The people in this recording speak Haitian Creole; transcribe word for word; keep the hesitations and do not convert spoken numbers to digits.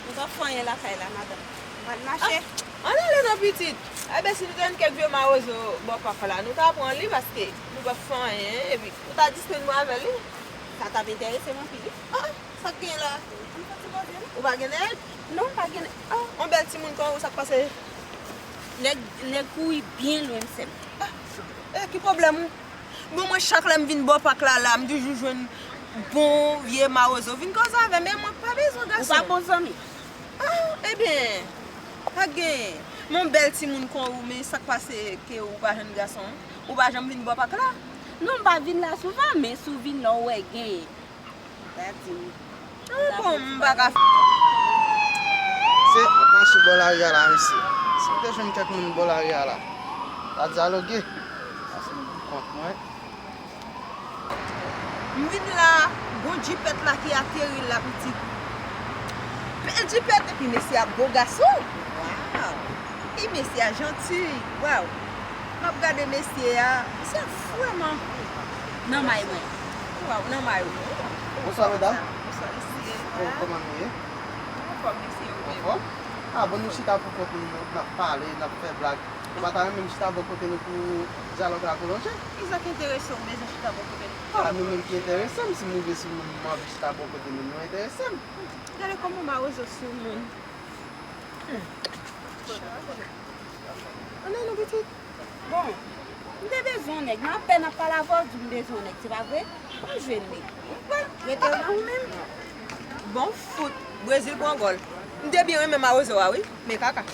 Nou p ap fè anyen lakay la, madanm. Mwen mache. Ann ale non, pitit. Enben, si nou te jwenn kèk vye mawozo bò pak la, nou ta pran li paske nou p ap fè anyen. Epi, ou ta disponible avè li. Sa t ap enterese m anpil, wi. Ah, sa k gen la? Ou pa gen nèg? Non, m pa gen nèg. Ah, yon bèl timoun kon ou, sa k pase? Nèg, nèg kouri byen lwen, sè m. Ah, eh, ki pwoblèm ou? Bon, mwen, chak lè m vin bò pak la, la, m toujou jwenn bon vye mawozo vin koze avè m, men mwen pa bezwen gason. Ou pa bon zanmi? Ah, ebyen, pa gen. Yon bèl timoun kon ou, men sa k pase ke ou pa jwenn gason? Ou pa janm vin bò pak la? Non, m pa vin la souvan, men si w vin la, w wè gen. Ou ta di m. Ah, bon, m pa ka. Se ap mache bò lari a la, mesye. Si m te jwenn kèk moun bò lari a la, ta dyaloge. Pase m pou kont mwen. M vin la, gon jipèt la ki ateri la, pitit. Bèl jipèt, epi mesye a bo gason. Waw! E mesye a janti. Waw! M ap gade mesye a, mesye a vrèman nan may mwen. Waw, nan may ou. Bonswa, medam. Bonswa, mesye. Kò-, kòman nou ye? Anfòm, mesye, ou menm? Anfòm? Ah, bon, nou chita pou kont nou, n ap pale, n ap fè blag. Ou pa ta renmen m chita bò kote nou pou dyalòg la pwolonje? Kisa k enterese w bezwen chita bò kote nou? Ah, nou menm ki enterese m, si m rive sou moun, m anvi chita bò kote nou, nou enterese m. Gade kòman mawozo sou moun. Ann ale non, pitit. Bon, m te bezwen yon nèg. Nan apèn ap pale avè w, di m bezwen yon nèg, se pa vre? M jwenn li. Rete w nan ou menm. Bon fout, Brezil pran gòl. M te byen renmen mawozo a, wi. Men kaka.